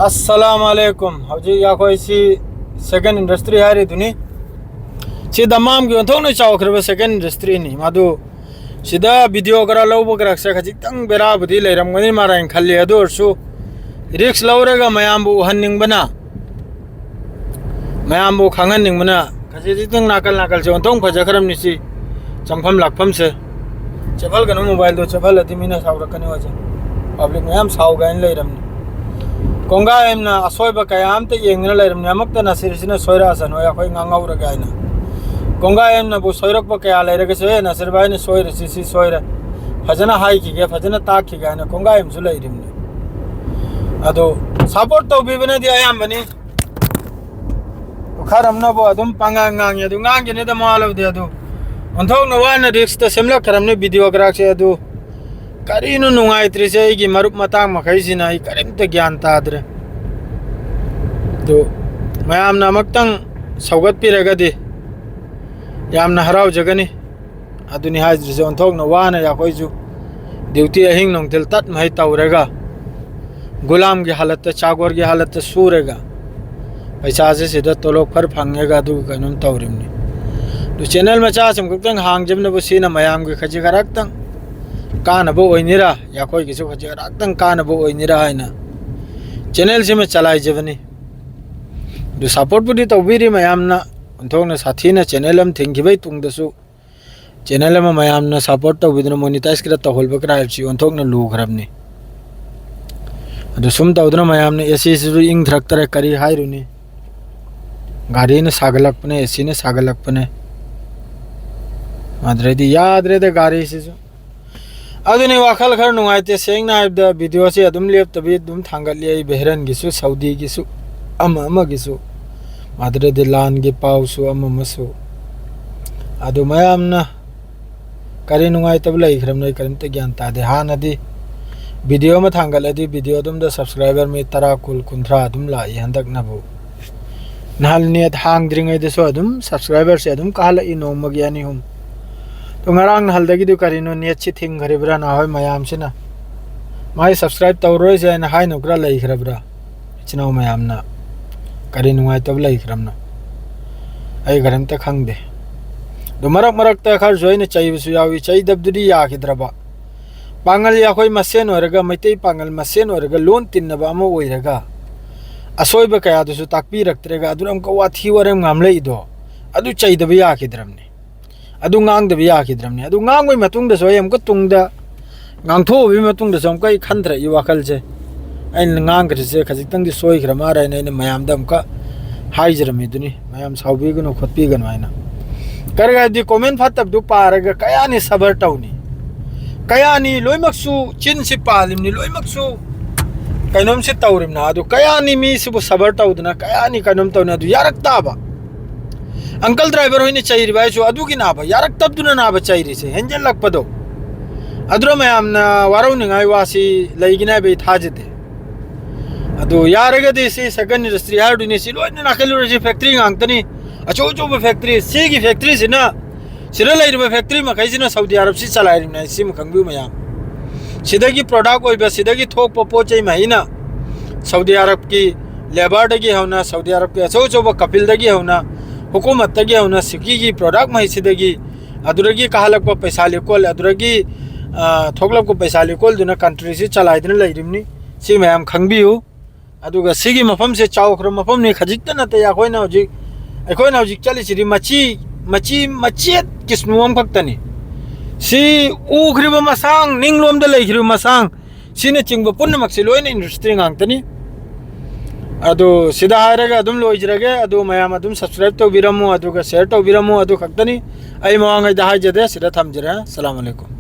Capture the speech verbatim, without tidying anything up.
ꯑꯁꯂꯥꯝ ꯑꯂꯩꯀꯨꯝ꯫ ꯍꯧꯖꯤꯛ ꯑꯩꯈꯣꯏ ꯁꯤ ꯁꯦꯀꯦꯟ ꯏꯟꯗꯁꯇ꯭ꯔꯤ ꯍꯥꯏꯔꯤꯗꯨꯅꯤ꯫ ꯁꯤ ꯗꯃꯥꯝꯒꯤ ꯑꯣꯟꯊꯣꯛꯅ ꯆꯥꯎꯈ꯭ꯔꯕ ꯁꯦꯀꯦꯟ ꯏꯟꯗꯁꯇ꯭ꯔꯤꯅꯤ꯫ ꯃꯗꯨ ꯁꯤꯗ ꯚꯤꯗꯤꯑꯣ ꯈꯔ ꯂꯧꯕ ꯈꯔꯁꯦ ꯈꯖꯤꯛꯇꯪ ꯕꯦꯔꯥꯕꯨꯗꯤ ꯂꯩꯔꯝꯒꯅꯤ ꯃꯥꯔꯥꯏꯅ ꯈꯜꯂꯤ꯫ ꯑꯗꯨ ꯑꯣꯏꯔꯁꯨ ꯔꯤꯛꯁ ꯂꯧꯔꯒ ꯃꯌꯥꯝꯕꯨ ꯎꯍꯟꯅꯤꯡꯕꯅ, ꯃꯌꯥꯝꯕꯨ ꯈꯪꯍꯟꯅꯤꯡꯕꯅ ꯈꯖꯤꯛꯇꯪ ꯅꯥꯀꯜ ꯅꯥꯀꯜꯁꯦ ꯑꯣꯟꯊꯣꯛ ꯐꯖꯈ꯭ꯔꯕꯅꯤ꯫ ꯁꯤ ꯆꯪꯐꯝ ꯂꯥꯛꯐꯝꯁꯦ꯫ ꯆꯦꯞꯍꯜꯒꯅꯨ, ꯃꯣꯕꯥꯏꯜꯗꯣ ꯆꯦꯞꯍꯜꯂꯗꯤ ꯃꯤꯅ ꯁꯥꯎꯔꯛꯀꯅꯤ꯫ ꯍꯧꯖꯤꯛ ꯄꯕ꯭ꯂꯤꯛ ꯃꯌꯥꯝ ꯁꯥꯎꯒꯥꯏꯅ ꯂꯩꯔꯝꯅꯤ꯫ ꯀꯣꯡꯒꯥꯏ ꯑꯃꯅ ꯑꯁꯣꯏꯕ ꯀꯌꯥ ꯑꯃꯇ ꯌꯦꯡꯗꯅ ꯂꯩꯔꯝꯅꯤ꯫ ꯑꯃꯨꯛꯇ ꯅꯁꯤꯔꯁꯤꯅ ꯁꯣꯏꯔꯛꯑꯁꯅꯨ, ꯑꯩꯈꯣꯏ ꯉꯥꯡꯍꯧꯔꯒꯦ ꯍꯥꯏꯅ꯫ ꯀꯣꯡꯒꯥꯏ ꯑꯃꯅꯕꯨ ꯁꯣꯏꯔꯛꯄ ꯀꯌꯥ ꯂꯩꯔꯒꯁꯨ, "ꯑꯦ, ꯅꯁꯤꯔ ꯚꯥꯏꯅ ꯁꯣꯏꯔꯁꯤ, ꯁꯤ ꯁꯣꯏꯔꯦ", ꯐꯖꯅ ꯍꯥꯏꯈꯤꯒꯦ, ꯐꯖꯅ ꯇꯥꯛꯈꯤꯒꯦ ꯍꯥꯏꯅ ꯀꯣꯡꯒꯥꯏ ꯑꯃꯁꯨ ꯂꯩꯔꯤꯕꯅꯤ꯫ ꯑꯗꯣ ꯁꯞꯄꯣꯔꯠ ꯇꯧꯕꯤꯕꯅꯗꯤ ꯑꯌꯥꯝꯕꯅꯤ꯫ ꯈꯔ ꯑꯃꯅꯕꯨ ꯑꯗꯨꯝ ꯄꯉꯥꯡ ꯉꯥꯡꯉꯤ꯫ ꯑꯗꯨ ꯉꯥꯡꯈꯤꯅꯤꯗ, ꯃꯋꯥ ꯂꯧꯗꯦ꯫ ꯑꯗꯨ ꯑꯣꯟꯊꯣꯛꯅ ꯋꯥꯅ ꯔꯤꯛꯁꯇ ꯁꯦꯝꯂꯛꯈ꯭ꯔꯕꯅꯤ ꯚꯤꯗꯤꯑꯣꯒ꯭ꯔꯥꯐꯁꯦ꯫ ꯑꯗꯨ ꯀꯔꯤꯅꯣ ꯅꯨꯡꯉꯥꯏꯇ꯭ꯔꯤꯁꯦ? ꯑꯩꯒꯤ ꯃꯔꯨꯞ ꯃꯇꯥꯡ ꯃꯈꯩꯁꯤꯅ ꯑꯩ ꯀꯔꯤꯝꯇ ꯒ꯭ꯌꯥꯟ ꯇꯥꯗ꯭ꯔꯦ꯫ ꯑꯗꯨ ꯃꯌꯥꯝꯅ ꯑꯃꯨꯛꯇꯪ ꯁꯧꯒꯠꯄꯤꯔꯒꯗꯤ ꯌꯥꯝꯅ ꯍꯔꯥꯎꯖꯒꯅꯤ꯫ ꯑꯗꯨꯅꯤ ꯍꯥꯏꯗ꯭ꯔꯤꯁꯦ, ꯑꯣꯟꯊꯣꯛꯅ ꯋꯥꯅ ꯑꯩꯈꯣꯏꯁꯨ ꯗ꯭ꯌꯨꯇꯤ ꯑꯍꯤꯡ ꯅꯨꯡꯊꯤꯜ ꯇꯠ ꯃꯍꯩ ꯇꯧꯔꯒ, ꯒꯨꯂꯥꯝꯒꯤ ꯍꯥꯂꯠꯇ, ꯆꯥꯒꯣꯔꯒꯤ ꯍꯥꯂꯠꯇ ꯁꯨꯔꯒ, ꯄꯩꯁꯥꯁꯦ ꯁꯤꯗ ꯇꯣꯂꯣꯞ ꯈꯔ ꯐꯪꯉꯦꯒ ꯑꯗꯨꯒ ꯀꯩꯅꯣꯝ ꯇꯧꯔꯤꯕꯅꯤ꯫ ꯑꯗꯨ ꯆꯦꯅꯦꯜ ꯃꯆꯥ ꯁꯨꯝ ꯈꯛꯇꯪ ꯍꯥꯡꯖꯕꯅꯕꯨ ꯁꯤꯅ ꯃꯌꯥꯝꯒꯤ ꯈꯖꯤꯛ ꯈꯔꯛꯇꯪ ꯀꯥꯟꯅꯕ ꯑꯣꯏꯅꯤꯔꯥ, ꯑꯩꯈꯣꯏꯒꯤꯁꯨ ꯈꯖꯤꯛ ꯈꯔꯛꯇꯪ ꯀꯥꯟꯅꯕ ꯑꯣꯏꯅꯤꯔꯥ ꯍꯥꯏꯅ ꯆꯦꯅꯦꯜꯁꯤꯃ ꯆꯂꯥꯏꯖꯕꯅꯤ꯫ ꯑꯗꯨ ꯁꯞꯄꯣꯔꯠꯄꯨꯗꯤ ꯇꯧꯕꯤꯔꯤ ꯃꯌꯥꯝꯅ, ꯑꯣꯟꯊꯣꯛꯅ ꯁꯥꯊꯤꯅ ꯆꯦꯅꯦꯜ ꯑꯃ ꯊꯤꯡꯈꯤꯕꯒꯤ ꯇꯨꯡꯗꯁꯨ ꯆꯦꯅꯦꯜ ꯑꯃ ꯃꯌꯥꯝꯅ ꯁꯞꯄꯣꯔꯠ ꯇꯧꯕꯤꯗꯨꯅ ꯃꯣꯅꯤꯇꯥꯏꯖ ꯈꯔ ꯇꯧꯍꯧꯕ ꯀ꯭ꯔꯥꯏꯝꯁꯤ ꯑꯣꯟꯊꯣꯛꯅ ꯂꯨꯈ꯭ꯔꯕꯅꯤ꯫ ꯑꯗꯨ ꯁꯨꯝ ꯇꯧꯗꯅ ꯃꯌꯥꯝꯅ ꯑꯦ ꯁꯤꯁꯤꯁꯨ ꯏꯪꯊꯔꯛꯇꯔꯦ, ꯀꯔꯤ ꯍꯥꯏꯔꯨꯅꯤ? ꯒꯥꯔꯤꯅ ꯁꯥꯒꯠꯂꯛꯄꯅꯦ, ꯑꯦ ꯁꯤꯅ ꯁꯥꯒꯠꯂꯛꯄꯅꯦ꯫ ꯑꯗꯨꯗꯩꯗꯤ ꯌꯥꯗ꯭ꯔꯦꯗ ꯒꯥꯔꯤꯁꯤꯁꯨ꯫ ꯑꯗꯨꯅꯤ ꯋꯥꯈꯜ ꯈꯔ ꯅꯨꯡꯉꯥꯏꯇꯦ꯫ ꯁꯦꯡꯅ ꯍꯥꯏꯕꯗ ꯚꯤꯗꯤꯑꯣꯁꯤ ꯑꯗꯨꯝ ꯂꯦꯞꯇꯕꯤ ꯑꯗꯨꯝ ꯊꯥꯡꯒꯠꯂꯤ꯫ ꯑꯩ ꯕꯦꯍꯔꯟꯒꯤꯁꯨ, ꯁꯥꯎꯗꯤꯒꯤꯁꯨ, ꯑꯃ ꯑꯃꯒꯤꯁꯨ, ꯑꯗꯨꯗꯩꯗꯤ ꯂꯥꯟꯒꯤ ꯄꯥꯎꯁꯨ ꯑꯃ ꯑꯃꯁꯨ꯫ ꯑꯗꯨ ꯃꯌꯥꯝꯅ ꯀꯔꯤ ꯅꯨꯡꯉꯥꯏꯇꯕ ꯂꯩꯈ꯭ꯔꯕꯅꯣ ꯑꯩ ꯀꯔꯤꯝꯇ ꯒ꯭ꯌꯥꯟ ꯇꯥꯗꯦ꯫ ꯍꯥꯟꯅꯗꯤ ꯚꯤꯗꯤꯑꯣ ꯑꯃ ꯊꯥꯡꯒꯠꯂꯗꯤ ꯚꯤꯗꯤꯑꯣ ꯑꯗꯨꯝꯗ ꯁꯕꯁꯀ꯭ꯔꯥꯏꯕꯔ ꯃꯤ ꯇꯔꯥ, ꯀꯨꯟ, ꯀꯨꯟꯊ꯭ꯔꯥ ꯑꯗꯨꯝ ꯂꯥꯛꯏ꯫ ꯍꯟꯗꯛꯅꯕꯨ ꯅꯍꯥꯟ ꯅꯦꯠ ꯍꯥꯡꯗ꯭ꯔꯤꯉꯩꯗꯁꯨ ꯑꯗꯨꯝ ꯁꯕꯁꯀ꯭ꯔꯥꯏꯕꯔꯁꯦ ꯑꯗꯨꯝ ꯀꯥꯍꯜꯂꯛꯏ ꯅꯣꯡꯃꯒꯤ ꯑꯅꯤ ꯑꯍꯨꯝ꯫ ꯑꯗꯣ ꯉꯔꯥꯡ ꯅꯍꯥꯟꯗꯒꯤꯗꯨ ꯀꯔꯤꯅꯣ ꯅꯦꯠꯁꯤ ꯊꯤꯡꯈ꯭ꯔꯤꯕ꯭ꯔꯥ? ꯅꯍꯥꯟꯋꯥꯏ ꯃꯌꯥꯝꯁꯤꯅ ꯃꯥꯏ ꯁꯕꯁꯀ꯭ꯔꯥꯏꯕ ꯇꯧꯔꯣꯏꯁꯦ ꯍꯥꯏꯅ ꯍꯥꯏꯅꯈ꯭ꯔꯥ ꯂꯩꯈ꯭ꯔꯕ꯭ꯔꯥ? ꯏꯆꯤꯟ ꯏꯅꯥꯎ ꯃꯌꯥꯝꯅ ꯀꯔꯤ ꯅꯨꯡꯉꯥꯏꯇꯕ ꯂꯩꯈ꯭ꯔꯕꯅꯣ? ꯑꯩ ꯀꯔꯤꯝꯇ ꯈꯪꯗꯦ꯫ ꯑꯗꯨ ꯃꯔꯛ ꯃꯔꯛꯇ ꯈꯔꯁꯨ ꯑꯩꯅ ꯆꯩꯕꯁꯨ ꯌꯥꯎꯏ꯫ ꯆꯩꯗꯕꯗꯨꯗꯤ ꯌꯥꯈꯤꯗ꯭ꯔꯕ? ꯄꯥꯉꯜ ꯑꯩꯈꯣꯏ ꯃꯁꯦꯟ ꯑꯣꯏꯔꯒ, ꯃꯩꯇꯩ ꯄꯥꯉꯜ ꯃꯁꯦꯟ ꯑꯣꯏꯔꯒ, ꯂꯣꯟ ꯇꯤꯟꯅꯕ ꯑꯃ ꯑꯣꯏꯔꯒ, ꯑꯁꯣꯏꯕ ꯀꯌꯥꯗꯨꯁꯨ ꯇꯥꯛꯄꯤꯔꯛꯇ꯭ꯔꯒ ꯑꯗꯨꯅ ꯑꯃꯨꯛꯀ ꯋꯥꯊꯤ ꯋꯥꯔꯦꯝ ꯉꯥꯝꯂꯛꯏꯗꯣ, ꯑꯗꯨ ꯆꯩꯗꯕ ꯌꯥꯈꯤꯗ꯭ꯔꯕꯅꯤ꯫ ꯑꯗꯨ ꯉꯥꯡꯗꯕ ꯌꯥꯈꯤꯗ꯭ꯔꯕꯅꯤ꯫ ꯑꯗꯨ ꯉꯥꯡꯕꯒꯤ ꯃꯇꯨꯡꯗꯁꯨ ꯑꯩ ꯑꯃꯨꯛꯀ ꯇꯨꯡꯗ ꯉꯥꯡꯊꯣꯛꯎꯕꯒꯤ ꯃꯇꯨꯡꯗꯁꯨ ꯑꯃꯨꯛꯀ ꯑꯩ ꯈꯟꯊꯔꯛꯏ ꯋꯥꯈꯜꯁꯦ꯫ ꯑꯩꯅ ꯉꯥꯡꯈ꯭ꯔꯤꯁꯦ ꯈꯖꯤꯛꯇꯪꯗꯤ ꯁꯣꯏꯈ꯭ꯔ ꯃꯥꯜꯂꯦ ꯍꯥꯏꯅ ꯑꯩꯅ ꯃꯌꯥꯝꯗ ꯑꯃꯨꯛꯀ ꯍꯥꯏꯖꯔꯝꯃꯤꯗꯨꯅꯤ, ꯃꯌꯥꯝ ꯁꯥꯎꯕꯤꯒꯅꯨ ꯈꯣꯠꯄꯤꯒꯅꯨ ꯍꯥꯏꯅ꯫ ꯀꯔꯤ ꯍꯥꯏꯗꯤ, ꯀꯣꯃꯦꯟ ꯐꯠꯇꯕꯗꯨ ꯄꯥꯔꯒ ꯀꯌꯥꯅꯤ ꯁꯕꯔ ꯇꯧꯅꯤ? ꯀꯌꯥꯅꯤ ꯂꯣꯏꯅꯃꯛꯁꯨ ꯆꯤꯟꯁꯤ ꯄꯥꯜꯂꯤꯕꯅꯤ, ꯂꯣꯏꯅꯃꯛꯁꯨ ꯀꯩꯅꯣꯝꯁꯤ ꯇꯧꯔꯤꯕꯅ, ꯑꯗꯨ ꯀꯌꯥꯅꯤ ꯃꯤꯁꯤꯕꯨ ꯁꯕꯔ ꯇꯧꯗꯅ ꯀꯌꯥꯅꯤ ꯀꯩꯅꯣꯝ ꯇꯧꯅꯤ? ꯑꯗꯨ ꯌꯥꯔꯛ ꯇꯥꯕ꯫ ꯑꯪꯀꯜ ꯗ꯭ꯔꯥꯏꯚꯔ ꯍꯣꯏꯅ ꯆꯩꯔꯤꯕ ꯍꯥꯏꯁꯨ ꯑꯗꯨꯒꯤ ꯅꯥꯕ, ꯌꯥꯔꯛꯇꯕꯗꯨꯅ ꯅꯥꯕ ꯆꯩꯔꯤꯁꯦ, ꯍꯦꯟꯖꯜꯂꯛꯄꯗꯣ꯫ ꯑꯗꯨꯅ ꯃꯌꯥꯝꯅ ꯋꯥꯔꯧꯅꯤꯡꯉꯥꯏ ꯋꯥꯁꯤ ꯂꯩꯒꯅꯤ ꯍꯥꯏꯕ ꯑꯩ ꯊꯥꯖꯗꯦ꯫ ꯑꯗꯨ ꯌꯥꯔꯒꯗꯤ ꯁꯤ ꯁꯦꯀꯟ ꯏꯟꯗꯁꯇ꯭ꯔꯤ ꯍꯥꯏꯔꯨꯗꯣꯏꯅꯤ, ꯁꯤ ꯂꯣꯏꯅ ꯅꯥꯀꯜꯂꯨꯔꯁꯤ, ꯐꯦꯛꯇ꯭ꯔꯤ ꯉꯥꯛꯇꯅꯤ, ꯑꯆꯧ ꯑꯆꯧꯕ ꯐꯦꯛꯇ꯭ꯔꯤ꯫ ꯁꯤꯒꯤ ꯐꯦꯛꯇ꯭ꯔꯤꯁꯤꯅ, ꯁꯤꯗ ꯂꯩꯔꯤꯕ ꯐꯦꯛꯇ꯭ꯔꯤ ꯃꯈꯩꯁꯤꯅ ꯁꯥꯎꯗꯤ ꯑꯔꯕꯁꯤ ꯆꯂꯥꯏꯔꯤꯕꯅꯤ ꯍꯥꯏ, ꯁꯤꯃ ꯈꯪꯕꯤꯌꯨ ꯃꯌꯥꯝ꯫ ꯁꯤꯗꯒꯤ ꯄ꯭ꯔꯣꯗꯛ ꯑꯣꯏꯕ, ꯁꯤꯗꯒꯤ ꯊꯣꯛꯄ ꯄꯣꯠ ꯆꯩ ꯃꯍꯩꯅ ꯁꯥꯎꯗꯤ ꯑꯔꯕꯀꯤ ꯂꯦꯕꯔꯗꯒꯤ ꯍꯧꯅ, ꯁꯥꯎꯗꯤ ꯑꯔꯕꯀꯤ ꯑꯆꯧ ꯑꯆꯧꯕ ꯀꯄꯤꯜꯗꯒꯤ ꯍꯧꯅ, ꯍꯨꯀꯨꯃꯠꯇꯒꯤ ꯍꯧꯅ, ꯁꯤꯀꯤꯒꯤ ꯄ꯭ꯔꯣꯗꯛ ꯃꯍꯩꯁꯤꯗꯒꯤ, ꯑꯗꯨꯗꯒꯤ ꯀꯥꯍꯜꯂꯛꯄ ꯄꯩꯁꯥ ꯂꯤꯀꯣꯜ, ꯑꯗꯨꯗꯒꯤ, ꯑ, ꯊꯣꯛꯂꯛꯄ ꯄꯩꯁꯥ ꯂꯤꯀꯣꯜꯗꯨꯅ ꯀꯟꯇ꯭ꯔꯤꯁꯤ ꯆꯂꯥꯏꯗꯨꯅ ꯂꯩꯔꯤꯕꯅꯤ꯫ ꯁꯤ ꯃꯌꯥꯝ ꯈꯪꯕꯤꯌꯨ꯫ ꯑꯗꯨꯒ ꯁꯤꯒꯤ ꯃꯐꯝꯁꯦ ꯆꯥꯎꯈ꯭ꯔꯕ ꯃꯐꯝꯅꯤ, ꯈꯖꯤꯛꯇ ꯅꯠꯇꯦ꯫ ꯑꯩꯈꯣꯏꯅ ꯍꯧꯖꯤꯛ, ꯑꯩꯈꯣꯏꯅ ꯍꯧꯖꯤꯛ ꯆꯠꯂꯤꯁꯤꯗꯤ ꯃꯆꯤ, ꯃꯆꯤ, ꯃꯆꯦꯠ ꯀꯤꯁꯅꯨ ꯑꯃꯈꯛꯇꯅꯤ꯫ ꯁꯤ ꯎꯈ꯭ꯔꯤꯕ ꯃꯁꯥꯡ, ꯅꯤꯡꯂꯣꯝꯗ ꯂꯩꯈ꯭ꯔꯤꯕ ꯃꯁꯥꯡ, ꯁꯤꯅꯆꯤꯡꯕ ꯄꯨꯝꯅꯃꯛꯁꯤ ꯂꯣꯏꯅ ꯏꯟꯗꯁꯇ꯭ꯔꯤ ꯉꯥꯛꯇꯅꯤ꯫ ꯑꯗꯨ ꯁꯤꯗ ꯍꯥꯏꯔꯒ ꯑꯗꯨꯝ ꯂꯣꯏꯖꯔꯒꯦ꯫ ꯑꯗꯨ ꯃꯌꯥꯝ ꯑꯗꯨꯝ subscribe ꯇꯧꯕꯤꯔꯝꯃꯨ, ꯑꯗꯨꯒ share ꯇꯧꯕꯤꯔꯝꯃꯨ꯫ ꯑꯗꯨ ꯈꯛꯇꯅꯤ꯫ ꯑꯩ ꯃꯃꯥꯡꯉꯩꯗ ꯍꯥꯏꯖꯗꯦ, ꯁꯤꯗ ꯊꯝꯖꯔꯦ꯫ ꯑꯁꯂꯥꯃꯨ ꯑꯂꯩꯀꯨꯝ꯫